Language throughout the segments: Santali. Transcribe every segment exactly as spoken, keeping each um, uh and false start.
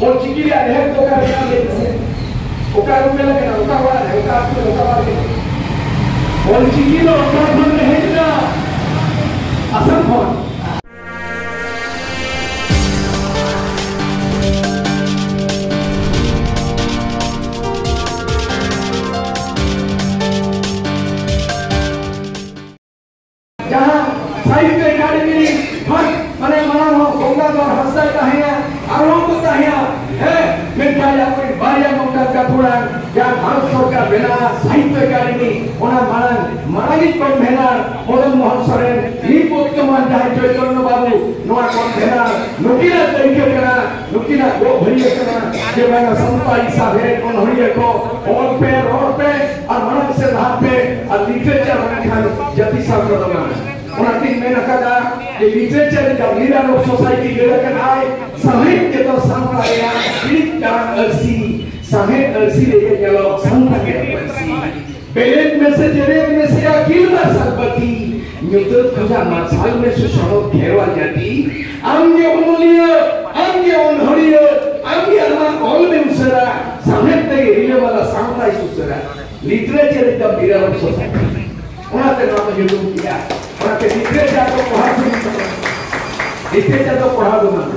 ᱚᱞᱪᱤᱠᱤ ᱨᱮᱭᱟᱜ ᱨᱮᱦᱮᱫ ᱫᱚ ᱚᱠᱟ ᱨᱮ ᱢᱮᱱᱟᱜᱼᱟ, ᱞᱟᱹᱭ ᱢᱮᱥᱮ? ᱚᱠᱟ ᱨᱮ ᱢᱮᱱᱟᱜ ᱠᱟᱱᱟ? ᱚᱠᱟ ᱚᱲᱟᱜ ᱨᱮ? ᱚᱠᱟ ᱟᱹᱛᱩ ᱨᱮ? ᱚᱠᱟ ᱚᱲᱟᱜ ᱨᱮ? ᱚᱞᱪᱤᱠᱤ ᱫᱚ ᱚᱠᱟ ᱠᱷᱚᱱ ᱨᱮ ᱦᱮᱡ ᱮᱱᱟ? ᱟᱥᱟᱢ ᱠᱷᱚᱱ᱾ ᱡᱟᱦᱟᱸ ᱥᱟᱦᱤᱛᱛᱚ ᱮᱠᱟᱰᱮᱢᱤ ᱨᱤᱱ ᱯᱷᱟᱥᱴ, ᱢᱟᱱᱮ, ᱢᱟᱲᱟᱝ ᱦᱚᱸ ᱜᱚᱝᱜᱟᱫᱷᱚᱨ ᱦᱟᱸᱥᱫᱟᱭ ᱛᱟᱦᱮᱸᱭᱟ, ᱟᱨᱦᱚᱸ ᱠᱚ ᱛᱟᱦᱮᱸᱭᱟ, ᱦᱮᱸ, ᱢᱮᱱᱠᱷᱟᱱ ᱟᱵᱚᱨᱮᱱ ᱵᱟᱨᱭᱟ ᱱᱚᱝᱠᱟᱱ ᱜᱟᱹᱠᱷᱩᱲᱟᱱ, ᱡᱟᱦᱟᱸ ᱵᱷᱟᱨᱚᱛ ᱥᱚᱨᱠᱟᱨ ᱵᱮᱱᱟᱣᱟ ᱥᱟᱦᱤᱛᱛᱚ ᱮᱠᱟᱰᱮᱢᱤ, ᱚᱱᱟ ᱢᱟᱲᱟᱝ, ᱢᱟᱲᱟᱝᱤᱡ ᱠᱚᱱᱵᱷᱮᱱᱟᱨ ᱢᱚᱫᱚᱱ ᱢᱳᱦᱚᱱ ᱥᱚᱨᱮᱱ, ᱱᱤᱛ ᱵᱚᱨᱛᱚᱢᱟᱱ ᱡᱟᱦᱟᱸᱭ ᱪᱳᱭᱛᱚᱱᱱᱚ ᱵᱟᱵᱩ, ᱱᱚᱣᱟ ᱠᱚᱱᱵᱷᱮᱱᱟᱨ, ᱱᱩᱠᱤᱱᱟᱜ ᱫᱟᱹᱭᱠᱟᱹ ᱠᱟᱱᱟ, ᱱᱩᱠᱤᱱᱟᱜ ᱜᱚᱜ ᱵᱷᱟᱹᱨᱭᱟᱹ ᱠᱟᱱᱟ, ᱡᱮ ᱵᱟᱝᱟ ᱥᱟᱱᱛᱟᱲᱤ ᱥᱟᱶᱦᱮᱫ ᱚᱱᱚᱬᱦᱤᱭᱟᱹ ᱠᱚ, ᱚᱞ ᱯᱮ, ᱨᱚᱲ ᱯᱮ, ᱟᱨ ᱢᱟᱲᱟᱝ ᱥᱮᱫ ᱞᱟᱦᱟᱜ ᱯᱮ, ᱟᱨ ᱞᱤᱴᱟᱨᱮᱪᱟᱨ ᱵᱟᱝᱠᱷᱟᱱ ᱡᱟᱹᱛᱤ ᱥᱟᱶᱛᱟ ᱫᱚ ᱵᱟᱝ᱾ ᱚᱱᱟᱛᱤᱧ ᱢᱮᱱ ᱟᱠᱟᱫᱟ ᱡᱮ literature is the mirror of society, ᱞᱟᱹᱭ ᱟᱠᱟᱫᱟᱭ, ᱥᱟᱶᱦᱮᱫ ᱜᱮᱛᱚ ᱥᱟᱶᱛᱟ ᱨᱮᱭᱟᱜ ᱢᱤᱫᱴᱟᱝ ᱟᱹᱨᱥᱤ, ᱥᱟᱶᱦᱮᱫ ᱟᱹᱨᱥᱤ ᱨᱮᱜᱮ ᱧᱮᱞᱚᱜ ᱥᱟᱶᱛᱟ ᱨᱮᱭᱟᱜ ᱯᱟᱹᱨᱥᱤ᱾ ᱵᱮᱨᱮᱫ ᱢᱮᱥᱮ, ᱡᱮᱨᱮᱫ ᱢᱮᱥᱮ ᱟᱹᱠᱤᱞ ᱢᱟᱨᱥᱟᱞ ᱵᱟᱹᱛᱤ, ᱧᱩᱛᱟᱹᱛ ᱠᱷᱚᱱᱟᱜ ᱢᱟᱨᱥᱟᱞ ᱢᱮᱥᱮ ᱥᱚᱱᱚᱛ ᱠᱷᱮᱨᱣᱟᱞ ᱡᱟᱹᱛᱤ᱾ ᱟᱢ ᱜᱮ ᱚᱱᱚᱞᱤᱭᱟᱹ, ᱟᱢ ᱜᱮ ᱚᱱᱚᱲᱦᱤᱭᱟᱹ, ᱟᱢ ᱜᱮ ᱟᱢᱟᱜ ᱚᱞ ᱢᱮ ᱩᱥᱟᱹᱨᱟ, ᱥᱟᱶᱦᱮᱫ ᱛᱮᱜᱮ ᱨᱤᱞᱟᱹᱢᱟᱞᱟ ᱥᱟᱶᱛᱟᱭ ᱥᱩᱥᱟᱹᱨᱟ᱾ Literature is the mirror of society. ᱚᱱᱟᱛᱮ ᱱᱚᱣᱟ ᱫᱚ ᱧᱩᱛᱩᱢ ᱠᱮᱜᱼᱟ᱾ ᱚᱱᱟᱛᱮ literature ᱫᱚ ᱯᱟᱲᱦᱟᱣ ᱥᱩᱢᱩᱝ ᱫᱚ ᱵᱟᱝ᱾ Literature ᱫᱚ ᱯᱟᱲᱦᱟᱣ ᱫᱚ ᱵᱟᱝ᱾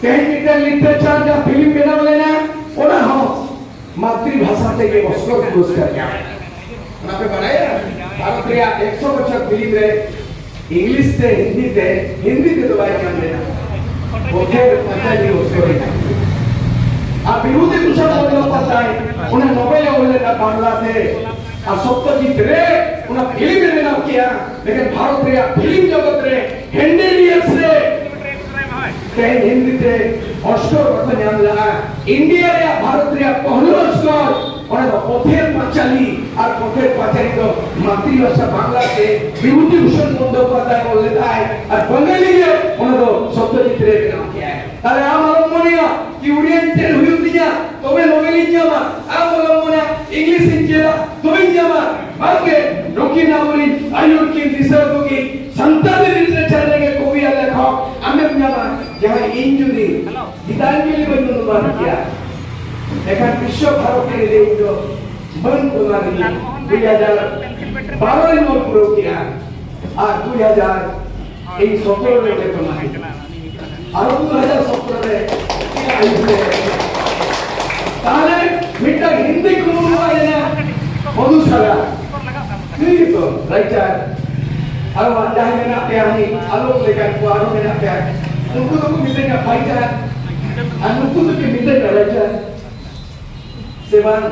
ᱛᱮᱦᱮᱧ ᱢᱤᱫᱴᱮᱱ literature ᱡᱟᱦᱟᱸ film ᱵᱮᱱᱟᱣ ᱞᱮᱱᱟ, ᱚᱱᱟ ᱦᱚᱸ ᱢᱟᱛᱨᱤ ᱵᱷᱟᱥᱟ ᱛᱮᱜᱮ ᱚᱥᱠᱚᱨ ᱯᱩᱨᱚᱥᱠᱟᱨ ᱧᱟᱢ ᱮᱱᱟ᱾ ᱚᱱᱟ ᱯᱮ ᱵᱟᱲᱟᱭᱟ? ᱵᱷᱟᱨᱚᱛ ᱨᱮᱭᱟᱜ ᱮᱠᱥᱚ ᱵᱚᱪᱷᱚᱨ film ᱨᱮ English ᱛᱮ ᱦᱤᱱᱫᱤ ᱛᱮ, ᱦᱤᱱᱫᱤ ᱛᱮᱫᱚ ᱵᱟᱭ ᱧᱟᱢ ᱞᱮᱱᱟ, ᱯᱚᱛᱷᱮᱨ ᱯᱟᱸᱪᱟᱞᱤ ᱚᱥᱠᱚᱨ ᱮ ᱧᱟᱢ ᱞᱮᱱᱟ᱾ ᱟᱨ ᱵᱤᱵᱷᱩᱛᱤ ᱵᱷᱩᱥᱚᱱ ᱵᱚᱱᱫᱳᱯᱟᱫᱽᱫᱷᱟᱭ ᱚᱱᱟ ᱱᱚᱵᱮᱞ ᱮ ᱚᱞ ᱞᱮᱫᱟ ᱵᱟᱝᱞᱟ ᱛᱮ, ᱟᱨ ᱥᱚᱛᱛᱚᱡᱤᱛ ᱨᱮ ᱚᱱᱟ film ᱮ ᱵᱮᱱᱟᱣ ᱠᱮᱜᱼᱟ᱾ ᱞᱮᱠᱤᱱ ᱵᱷᱟᱨᱚᱛ ᱨᱮᱭᱟᱜ film ᱡᱚᱜᱚᱛ ᱨᱮ ᱦᱮᱱᱰᱮᱞᱤᱭᱟᱥ ᱨᱮ ᱛᱮᱦᱮᱧ ᱦᱤᱱᱫᱤ ᱛᱮ ᱚᱥᱠᱚᱨ ᱵᱟᱠᱚ ᱧᱟᱢ ᱞᱮᱫᱼᱟ᱾ ᱤᱱᱰᱤᱭᱟ ᱨᱮᱭᱟᱜ, ᱵᱷᱟᱨᱚᱛ ᱨᱮᱭᱟᱜ ᱯᱚᱦᱞᱟ ᱚᱥᱠᱚᱨ, ᱚᱱᱟ ᱫᱚ ᱯᱚᱛᱷᱮᱨ ᱯᱟᱸᱪᱟᱞᱤ, ᱟᱨ ᱯᱚᱛᱷᱮᱨ ᱯᱟᱸᱪᱟᱞᱤ ᱫᱚ ᱢᱟᱛᱨᱤᱵᱷᱟᱥᱟ ᱵᱟᱝᱞᱟ ᱛᱮ ᱵᱤᱵᱷᱩᱛᱤ ᱵᱷᱩᱥᱚᱱ ᱵᱚᱱᱫᱳᱯᱟᱫᱽᱫᱷᱟᱭ ᱚᱞ ᱞᱮᱫᱟᱭ, ᱟᱨ ᱵᱟᱝᱜᱟᱞᱤ ᱨᱮ ᱚᱱᱟ ᱫᱚ ᱥᱚᱛᱛᱚᱡᱤᱛ ᱨᱮ ᱵᱮᱱᱟᱣ ᱠᱮᱫᱟᱭ᱾ ᱛᱟᱦᱞᱮ ᱟᱢ ᱟᱞᱚᱢ ᱢᱚᱱᱮᱭᱟ ᱠᱤ Oriental ᱦᱩᱭᱩᱜ ᱛᱤᱧᱟ ᱛᱚᱵᱮ ᱱᱚᱵᱮᱞ ᱤᱧ ᱧᱟᱢᱟ, ᱟᱢ ᱟᱞᱚᱢ ᱢᱚᱱᱮᱭᱟ English ᱤᱧ ᱪᱮᱫᱟ ᱛᱚᱵᱮᱧ ᱧᱟᱢᱟ, ᱵᱟᱝᱜᱮ, ᱱᱩᱠᱤᱱ ᱟᱵᱚᱨᱤᱱ ᱟᱹᱭᱩᱨ ᱠᱤᱱ ᱫᱤᱥᱟᱹ ᱩᱫᱩᱜᱤᱡ ᱥᱟᱱᱛᱟᱲᱤ literature ᱨᱮᱜᱮ ᱠᱚᱵᱤ ᱟᱨ ᱞᱮᱠᱷᱚᱠ ᱟᱢᱮᱢ ᱧᱟᱢᱟ᱾ ᱡᱟᱦᱟᱸᱭ ᱤᱧ ᱡᱩᱫᱤ ᱛᱟᱭᱚᱢ ᱜᱮ ᱵᱟᱹᱧ ᱚᱱᱩᱢᱟᱱ ᱠᱮᱭᱟ᱾ ᱮᱱᱠᱷᱟᱱ ᱵᱤᱥᱥᱚ ᱵᱷᱟᱨᱚᱛᱤ ᱨᱮ ᱤᱧ ᱫᱚ ᱵᱟᱹᱧ ᱚᱱᱩᱢᱟᱱ ᱞᱮᱫᱟ᱾ ᱫᱩᱭ ᱦᱟᱡᱟᱨ ᱵᱟᱨᱚ ᱨᱮᱧ ᱚᱞ ᱯᱩᱨᱟᱹᱣ ᱠᱮᱜᱼᱟ᱾ ᱟᱨ ᱫᱩᱭ ᱦᱟᱡᱟᱨ ᱤᱧ ᱥᱚᱛᱨᱚ ᱨᱮ ᱚᱸᱰᱮ ᱠᱷᱚᱱᱟᱜ ᱦᱮᱡ ᱮᱱᱟ᱾ ᱟᱨ ᱫᱩ ᱦᱟᱡᱟᱨ ᱥᱚᱛᱨᱚ ᱨᱮ ᱟᱹᱭᱩᱵ ᱨᱮ ᱛᱟᱦᱞᱮ ᱢᱤᱫᱴᱟᱝ ᱦᱤᱱᱫᱤ ᱠᱩᱢᱩᱴ ᱚᱲᱟᱜ ᱨᱮᱱᱟᱜ ᱢᱚᱫᱷᱩᱥᱟᱞᱟ ᱴᱷᱤᱠ ᱛᱚ ᱨᱟᱭᱪᱟᱨ ᱟᱨ ᱡᱟᱦᱟᱸᱭ ᱢᱮᱱᱟᱜ ᱯᱮᱭᱟ ᱦᱟᱹᱱᱤ ᱟᱞᱳᱠ ᱞᱮᱠᱟᱱ ᱠᱚ ᱟᱨᱦᱚᱸ ᱢᱮᱱᱟᱜ ᱯᱮᱭᱟ ᱩᱱᱠᱩ ᱫᱚᱠᱚ ᱢᱤᱛᱟᱹᱧᱟ ᱵᱷᱟᱭᱡᱟᱱ ᱟᱨ ᱱᱩᱠᱩ ᱫᱚᱠᱚ ᱢᱤᱛᱟᱹᱧᱟ ᱨᱟᱭᱪᱟᱨ ᱥᱮ ᱵᱟᱝ?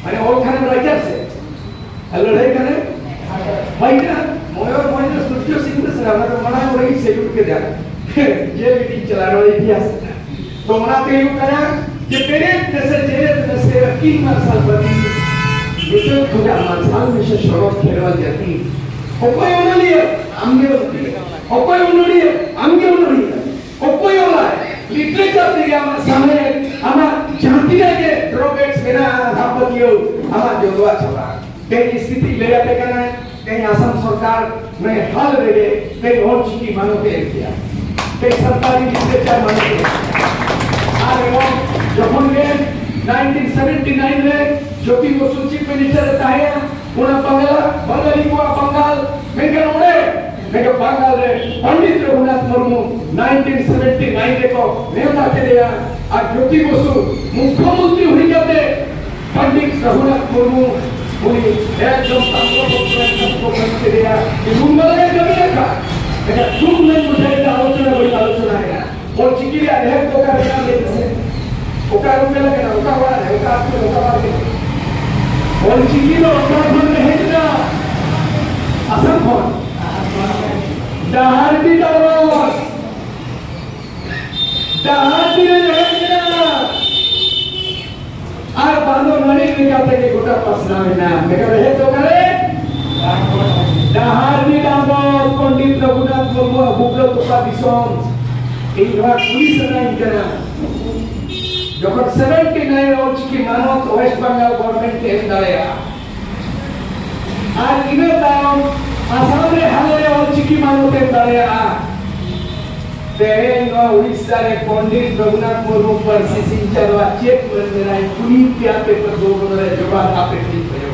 ᱢᱟᱱᱮ ᱚᱞ ᱠᱷᱟᱱᱮᱢ ᱨᱟᱭᱪᱟᱨ ᱥᱮ ᱟᱨ ᱞᱟᱹᱲᱦᱟᱹᱭ ᱠᱷᱟᱱᱮᱢ ᱵᱷᱟᱭᱡᱟᱱ ᱢᱚᱭᱚᱨ ᱢᱚᱭᱚᱨ ᱥᱩᱨᱡᱚ ᱥᱤᱝ ᱫᱚ ᱥᱟᱨᱟ ᱢᱟᱱᱮ ᱢᱟᱲᱟᱝ ᱨᱮᱜᱮᱧ ᱥᱮᱞᱩᱴ ᱠᱮᱫᱟ ᱡᱮ ᱢᱤᱴᱤᱝ ᱪᱟᱞᱟᱣ ᱨᱮ ᱤᱛᱤᱦᱟᱥ ᱛᱚ ᱚᱱᱟᱛᱮ ᱦᱩᱭᱩᱜ ᱠᱟᱱᱟ ᱡᱮ ᱵᱮᱨᱮᱫ ᱢᱮᱥᱮ ᱡᱮᱨᱮᱫ ᱢᱮᱥᱮ ᱟᱹᱠᱤᱱ ᱢᱟᱨᱥᱟᱞ ᱵᱟᱹᱛᱤ ᱧᱩᱛᱟᱹᱛ ᱠᱷᱚᱱᱟᱜ ᱢᱟᱨᱥᱟᱞ ᱢᱮᱥᱮ ᱥᱚᱲᱚᱠ ᱠᱷᱮᱨᱣᱟᱞ ᱡᱟᱹᱛᱤ ᱚᱠᱚᱭ ᱚᱱᱚᱞᱤᱭᱟᱹ ᱟᱢᱜᱮ ᱚᱱᱚᱞᱤᱭᱟᱹ ᱚᱠᱚᱭ ᱚᱱᱚᱞᱤᱭᱟᱹ ᱟᱢᱜᱮ ᱚᱱᱚᱞᱤᱭᱟᱹ ᱚᱠᱚᱭ ᱚᱞᱟᱭ ᱞᱤᱴᱟᱨᱮᱪᱟᱨ ᱛᱮᱜᱮ ᱟᱢᱟᱜ ᱥᱟᱶᱦᱮᱫ ᱟᱢᱟᱜ ᱡᱟᱦᱟᱸ ᱛᱤᱱᱟᱹᱜ ᱜᱮ ᱰᱨᱚᱵᱮᱴᱥ ᱢᱮᱱᱟᱜᱼᱟ ᱫᱷᱟᱯᱟᱹᱠᱤᱭᱟᱹ ᱟᱢᱟᱜ ᱡᱚᱛᱚᱣᱟᱜ ᱪᱟᱵᱟᱜᱼᱟ ᱛᱮᱦᱮᱧ ᱥᱛᱷᱤᱛᱤ ᱞᱟᱹᱭ ᱟᱯᱮ ᱠᱟᱱᱟ ᱛᱮᱦᱮᱧ ᱟᱥᱟᱢ ᱥᱚᱨᱠᱟᱨ ᱱᱩᱭ ᱦᱟᱞ ᱨᱮᱜᱮ ᱛᱮᱦᱮᱧ ᱚᱞ ᱪᱤᱠᱤ ᱢᱟᱱᱚᱛ ᱮ ᱮᱢ ᱠᱮᱜᱼᱟ ᱛᱮᱦᱮᱧ ᱥᱟᱱᱛᱟᱲᱤ ᱞᱤᱴᱟᱨᱮᱪᱟᱨ ᱢᱟᱱᱚᱛ ᱮ ᱮᱢ ᱠᱮᱜᱼᱟ ᱟᱨ ᱮᱵᱚᱝ ᱡᱚᱠᱷᱚᱱ ᱜᱮ ᱱᱟᱭᱤᱱᱴᱤᱱ ᱥᱮᱵᱷᱮᱱᱴᱤ ᱱᱟᱭᱤᱱ ᱨᱮ ᱡᱳᱛᱤ ᱵᱚᱥᱩ ᱪᱤᱯ ᱢᱤᱱᱤᱥᱴᱟᱨ ᱮ ᱛᱟᱦᱮᱸᱭᱟ ᱚᱱᱟ ᱵᱟᱝᱞᱟ ᱵᱟᱝᱜᱟᱞᱤ ᱠᱚᱣᱟᱜ ᱵᱟᱝᱜᱟᱞ ᱢᱮᱱᱠᱷᱟᱱ ᱚᱸᱰᱮ ᱢᱮᱱᱠᱷᱟᱱ ᱵᱟᱝᱜᱟᱞ ᱨᱮ Pandit Raghunath Murmu nineteen seventy nine ᱨᱮᱠᱚ ᱱᱮᱣᱛᱟ ᱠᱮᱫᱮᱭᱟ ᱟᱨ ᱡᱳᱛᱤ ᱵᱚᱥᱩ ᱢᱩᱠᱷᱭᱚᱢᱚᱱᱛᱨᱤ ᱦᱩᱭ ᱠᱟᱛᱮ ᱯᱚᱱᱰᱤᱛ ᱨᱚᱜᱷᱩᱱᱟᱛᱷ ᱢᱩᱨᱢᱩ ᱩᱱᱤ ᱮᱠᱫᱚᱢ ᱛᱟᱢᱨᱚᱯᱚᱛᱨᱚ ᱮᱠᱫᱚᱢ ᱠᱚ ᱢᱮᱱ ᱠᱮᱫᱮᱭᱟ ᱡᱮ ᱱᱩᱱ ᱢᱟᱨᱟᱝ ᱮ ᱠᱟᱹᱢᱤ ᱟᱠᱟᱫ ᱢᱮᱱᱠᱷᱟᱱ ᱫᱩᱠ ᱨᱮᱱᱟᱜ ᱢᱩᱴᱷᱟᱹᱱ ᱨᱮ ᱟᱞᱳᱪᱚᱱᱟ ᱵᱟᱹᱧ ᱟᱞᱳᱪᱚᱱᱟᱭᱟ ᱚᱞ ᱪᱤᱠᱤ ᱨᱮᱭᱟᱜ ᱮᱦᱚᱵ ᱫᱚ ᱚᱠᱟ ᱨᱮ ᱠᱟᱱᱟ ᱞᱟᱹᱭ ᱢᱮᱥᱮ? ᱚᱠᱟ ᱨᱩᱢ ᱨᱮ ᱠᱟᱱᱟ? ᱚᱠᱟ ᱚᱲᱟᱜ ᱨᱮ? ᱚᱠᱟ ᱟᱹᱛᱩ ᱨᱮ? ᱚᱠᱟ ᱵᱟᱲᱜᱮ ᱨᱮ? ᱚᱞ ᱪᱤᱠᱤ ᱫᱚ ᱚᱠᱟ ᱠᱷᱚᱱ ᱨᱮ ᱦᱮᱡ ᱮᱱᱟ? ᱟᱥᱟᱢ ᱠᱷᱚᱱ᱾ ᱰᱟᱦᱟᱨᱰᱤ ᱰᱟᱝᱜᱚᱨ, ᱰᱟᱦᱟᱨᱰᱤ ᱨᱮ ᱦᱮᱡ ᱮᱱᱟ᱾ ᱟᱨ ᱵᱟᱝ ᱫᱚ ᱱᱟᱹᱲᱤ ᱞᱮᱠᱟ ᱛᱮᱜᱮ ᱜᱚᱴᱟ ᱯᱟᱥᱱᱟᱣ ᱮᱱᱟ᱾ ᱢᱮᱱᱠᱷᱟᱱ ᱨᱮᱦᱮᱫ ᱫᱚ ᱚᱠᱟᱨᱮ? ᱰᱟᱦᱟᱨᱰᱤ ᱰᱟᱝᱜᱚᱨ, ᱯᱚᱱᱰᱤᱛ ᱨᱚᱜᱷᱩᱱᱟᱛᱷ ᱢᱩᱨᱢᱩᱣᱟᱜ ᱵᱩᱵᱞᱟᱹ ᱛᱚᱯᱟ ᱫᱤᱥᱚᱢ᱾ ᱤᱧ ᱱᱚᱣᱟ ᱠᱩᱞᱤ ᱥᱟᱱᱟᱧ ᱠᱟᱱᱟ, ᱡᱚᱠᱷᱚᱱ ᱥᱮᱵᱷᱮᱱᱴᱤ ᱱᱟᱭᱤᱱ ᱚᱞᱪᱤᱠᱤ ᱢᱟᱱᱚᱛ ᱳᱭᱮᱥᱴ ᱵᱟᱝᱜᱟᱞ ᱜᱚᱵᱷᱚᱨᱱᱢᱮᱱᱴ ᱮ ᱮᱢ ᱫᱟᱲᱮᱭᱟᱜᱼᱟ, ᱟᱨ ᱤᱱᱟᱹ ᱛᱟᱭᱚᱢ ᱟᱥᱟᱢ ᱨᱮ ᱦᱟᱞᱮ ᱨᱮ ᱚᱞᱪᱤᱠᱤ ᱢᱟᱱᱚᱛ ᱮᱢ ᱫᱟᱲᱮᱭᱟᱜᱼᱟ, ᱛᱮᱦᱮᱧ ᱱᱚᱣᱟ ᱩᱲᱤᱥᱥᱟ ᱨᱮ ᱯᱚᱱᱰᱤᱛ ᱨᱚᱜᱷᱩᱱᱟᱛᱷ ᱢᱩᱨᱢᱩ ᱯᱟᱹᱨᱥᱤ ᱥᱤᱧᱪᱟᱨᱣᱟᱜ ᱪᱮᱫ ᱢᱟᱹᱱ ᱢᱮᱱᱟᱜᱼᱟ? ᱠᱩᱞᱤ ᱯᱮᱭᱟ ᱯᱮ ᱯᱟᱹᱴᱷᱩᱣᱟᱹ ᱠᱚᱫᱚ ᱨᱮ ᱡᱚᱵᱟᱵ ᱟᱯᱮ ᱴᱷᱮᱱ ᱠᱷᱚᱡᱚᱜ